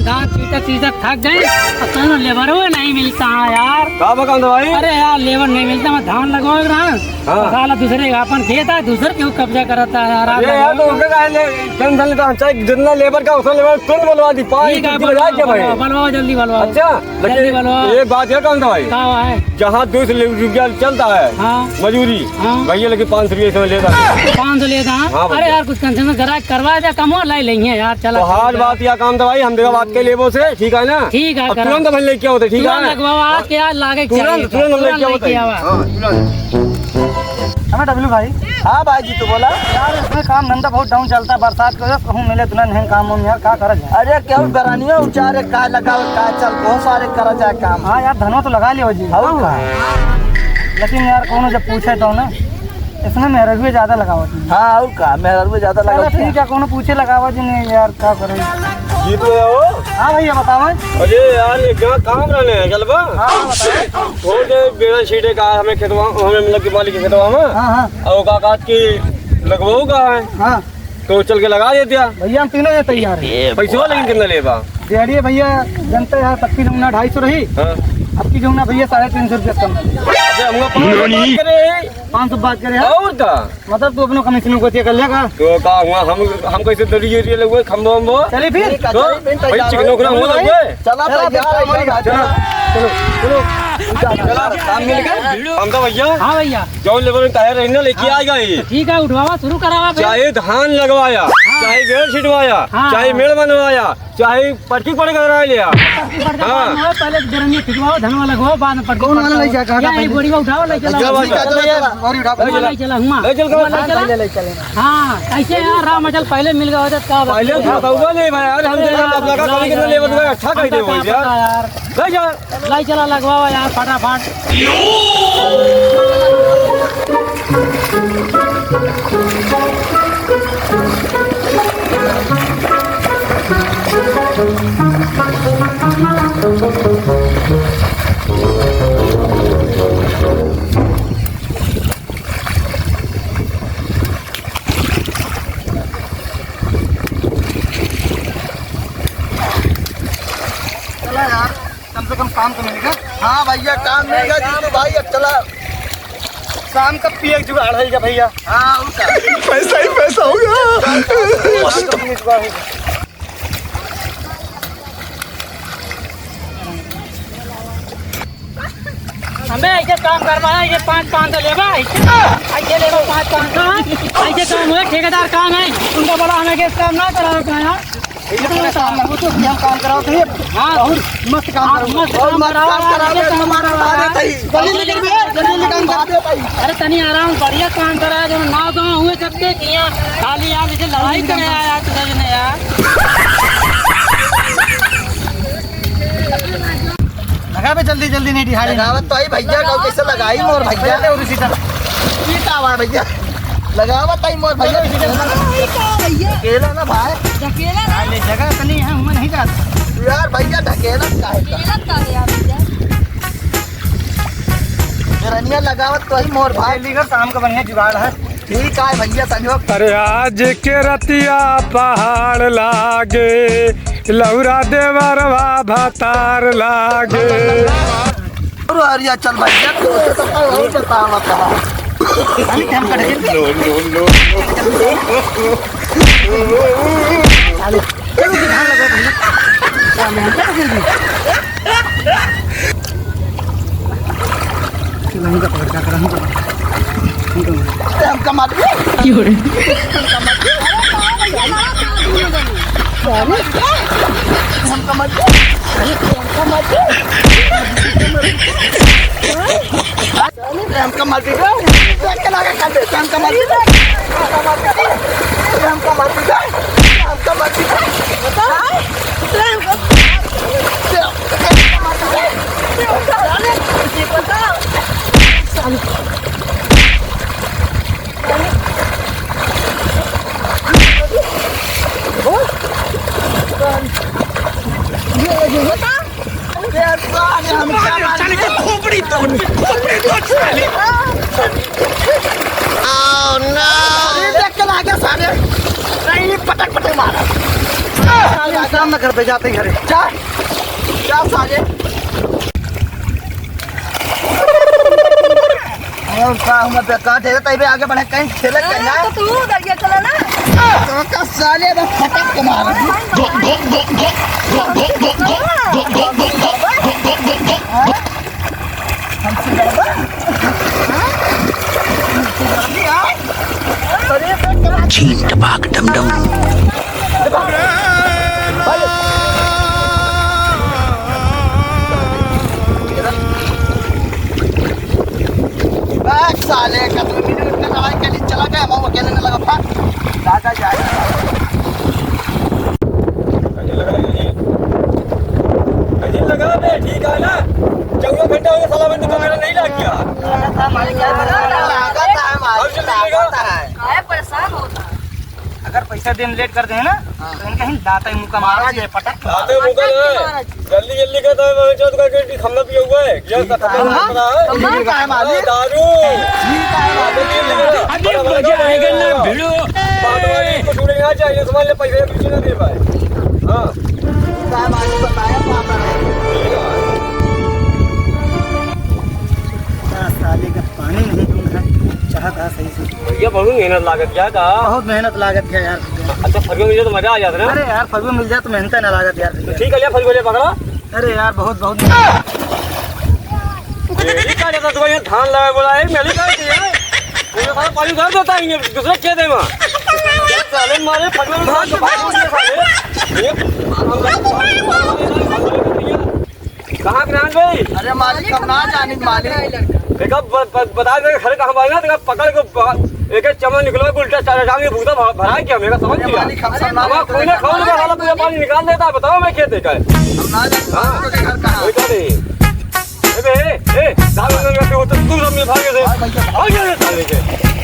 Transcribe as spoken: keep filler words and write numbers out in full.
धान चीटत चीटत थक गए, अब कौनो लेबरो नहीं मिलता है यार। का बा कांत भाई? अरे यार, लेबर नहीं मिलता, मैं धान लगवा रहा। हाँ। साला दूसरे का अपन खेत है, दूसर के कब्जा करता है यार। अरे यार, तो उनका काहे ले, टेंशन लेता है, चाहे जितना लेबर का उतना लेबर तुरंत बुलवा दी, पाँच ठीक है, छुट्टी बजा के भाई। बुलवाओ, बुलवाओ, जल्दी बुलवाओ। अच्छा, लेकिन जल्दी बुलवाओ। एक बात है कांत भाई, का है? जहाँ दो सौ रुपया चलता है हाँ। मजूरी, हाँ। भैया लेकिन पाँच सौ रुपया इसमें लेता है। पाँच सौ लेता है? हाँ भैया। अरे यार, कुछ कंसेशन करा, करवा दे, कम हो, लाई लेंगे यार, चला। तो हर बात या काम दवाई, हम देखा बात के लेबो से, ठीक है ना? ठीक है, अब करा। तुरंत हम लेके आओ, ठीक है? तुरंत लगवाओ, आज के आज लागे के तुरंत, चाहिए, तुरंत हम तुरंत लेके आओ, लेके आवा। हाँ, तुरंत। हाँ, डब्लू भाई। हाँ भाई जी, तो बोला। यार, इसमें काम धंधा बहुत डाउन चलता है, बरसात के वजह से कहूँ मिले इतना नहीं काम वाम यार, का करा जाए? अरे, केहू गरनिया उचारे, का लगावे, का चल, बहुत सारे करा जाए काम। हाँ यार, धनवा तो लगा लियो जी। और का? लेकिन यार, कौनो जब पूछे तो ना, इसमें मेहररुए ज्यादा लगावत है। हाँ, और का, मेहररुए ज्यादा चलो लगावत है। ठीक है, कौनो पूछे लगावा जी नहीं यार, का करे? ये तो है हो। हाँ भैया, बतावा। अरे यार, ये क्या काम रहने हैं, चल बा? हाँ, बतावा। वो जो बेड़ा छीटे का हमें खेतवा, हमें मतलब कि मालिक के खेतवा में। हाँ, हाँ। और का काट के लगवाऊ का है? हाँ। तो चल के लगा देतिया। भैया, हम तीनों ये तैयार हैं। पैसवा लेकिन कितना लेबा? दिहाड़िए भैया, जनता यहाँ सबकी जमुना ढाई सौ रही। हाँ। अब की जमुना भैया साढ़े तीन सौ रुपया कम है। अरे, हमका पाँच सौ बात करे हैं। पाँच सौ बात करे हैं। और का? मतलब, तू अपनो कमीशन को कर लेगा? तो का हुआ, हम, हम कैसे दरी ये लगवे, खम्बो, खम्बो? चलिए फिर। तो चलिए फिर, भाई, तैयार चिकनो हो को हम गए। लगवे। चला, चला, तैयार है, चला, चला। चलो, चलो। चला, काम मिल गया। हम तो भैया। हाँ भैया। जौन लेबर में काहे रही ना, लेके हाँ। आएगा ये। तो ठीक है, उठवावा, शुरू करावा फिर। चाहे धान लगवाया, हाँ। चाहे बेड़ छिटवाया, हाँ। चाहे मेड़ बनवाया, चाहे पटकी पड़ करा लिया। पटकी पड़ के हाँ। बाद में पहले गरमी छिटवाओ, धनवा लगवाओ, बाद में पटकी कौन वाला पड़ ले जाए, कहाँ या का ये पहले? बोरिया उठाओ, ले चला। चलो, चलो, चलो, चलो। बोरी उठाओ। हुआं ले चला, हुआं। ले चल, हुआं ले चला। ले चल, ले चल। हाँ, कैसे यार, राम अचल पहले मिल गया होता, का बात पहले है? तो बताऊंगा नहीं भाई, यार, हम अरे तेरे यार, लगा कभी कितने लेबर को अच्छा कर दे पता यार। यार। ले जा। लाई चला लगवावा यार फटाफट। चला यार, कम से कम काम तो मिल गया। हाँ भैया, काम मिल गया जीतू भाई, अब चला। शाम का पिए के जुगाड़ है क्या भैया? हाँ, और क्या? पैसा ही पैसा होगा। शाम का पिए के जुगाड़ है। हमें ऐसे काम करवाया, ये पाँच पाँच सौ लेबा, ऐसे, ऐसे लेबा पाँच पाँच सौ, ऐसे काम हुआ, ठेकेदार काम है, उनका बोला हमें ये काम ना करावे का यार। ये तो काम, वो तो हम काम कराओ तो ये हाँ। बहुत मस्त काम आप करो। मस्त बहुत काम मस्त कराओ, काम कराओ, ऐसे काम हमारा कराओ बता यार। देता ही। जल्दी निकल बे, जल्दी निकल, बता देता ही। अरे तनी आराम, बढ़िया काम करा, जो नाव गाँव हुए सबके किया, खाली यार जैसे लड़ाई करे आया तुझे ने यार। लगा बे जल्दी जल्दी, नहीं दिहाड़ी लगावत तो आई भैया, कब कैसे लगाई मोर भैया। ले उरी सीधा। सीधा आवा भैया। लगावत आई मोर भैया। भैया। अकेला ना भाई। अकेला ना। अरे जगह तो नहीं है, मैं नहीं जाता। यार भैया ढकेला काहे का? अकेला का यार भैया। रनिया लगावत तो आई मोर भाई। लीगर शाम का बढ़िया जुगाड़ है। ठीक है भैया, संजोग। अरे आज के रतिया पहाड़ लागे, लौरा देवरवा भतार लागे। अरे अरिया चल भैया, तू तो और बता, बता। अरे हम कट गए। No, no, no, no। अरे, चलो, ध्यान लगा भैया। चलो, हमका पकड़, क्या करा, हमका पकड़। हमका मार। अरे, हमका मार दिया। क्यों रे? हमका मार दिया। हमका मार दिया। अरे, हमका मार दिया। अरे, हमका मार दिया। देख के लगा कर दे, हमका मार दिया। हमका मार दिया। हमका मार दिया। हमका मार दिया। बता। हम क्या मारेंगे? साले की खोपड़ी तोड़, खोपड़ी तोड़ साले। Oh no! अरे देख के आ गया साले। नहीं, पटक पटक मारा। साले काम ना कर बे, जाते ही घरे। जा, जा साले। और का हम बेकार दे देता है, आगे बढ़े कहीं खेले कहीं ना। तो तू उधर ये चला ना। तो का साले बस पटक के मार। हमसे डरबा? हमसे डरबी, हाँ? अरे, देख के मार। छीन टपाक डम डम। भाग साले, कतई मिनट में लड़ाई के लिए चला गया, हम अकेले में लगा था। दादा जाए। अरे लगा बे, ठीक है ना? चौदह घंटा हो गया, साला मैंने तो मेरा नहीं लाग गया। लगा था, मालिक, क्या बना रहा है? लगा था, मालिक, और जल्दी लगा। लगा था। काहे परेशान होता है? अगर पैसा देने लेट कर दे ना, हाँ। तो इनका ही दांत ही मुक्का मारा जाए, पटक के। दांत ही मुक्का ना, जल्दी जल्दी कर दे, मैं चौथ का के खमना पिया हुआ है, ये खत्म हो रहा है। खमना का है मालिक? हाँ, दारू। ठीक है मालिक। जल्दी जल्दी कर। अभी मजा आएगा ना भिड़ो। बात वाली को छोड़े यहाँ चाहिए, तुम्हारे लिए पैसे कुछ ना दे पाए। हाँ। ठीक है मालिक, बताया पापा है। साले का पानी नहीं पीना है, चाहता है सही से। भैया, बहुत मेहनत लागत क्या का? बहुत मेहनत लागत क्या यार? अच्छा, फगुआ में तो मजा आ जाता ना। अरे यार, फगुआ मिल जाए तो मेहनत ना लागत यार। तो ठीक है, लिया फगुआ, ले पकड़ा। अरे यार, बहुत, बहुत। मेरी का जाता, तुम्हारे यहाँ धान लगा बोला है, मेरी का है? मेरे साथ पानी उधार देता है, ये दूसरे खेत है वहाँ। साले मारे फगुआ में धान तो भाग गए साले। ये कहाँ के रहन भाई? अरे मालिक, हम ना जानी मालिक। देखा, ब-, ब-, बता दे, घर कहाँ बाई ना, देखा, पकड़ के ब-, एक एक चमन निकलो, उल्टा चाचा जाम, ये भूता भ-, भरा है क्या? मेरा समझ अरे गया। मालिक, हम सब ना हमारा जानते कोई ना हैं। खाओ ना, साला पूरा पानी निकाल देता है, बताओ मैं खेत देखा है। हम ना जानते हाँ। मालिक, घर कहाँ? कोई का नहीं। ए बे, ए, ए, दाल में रखे हो तो तू सब में भागे थे। भाग गए थे साले के।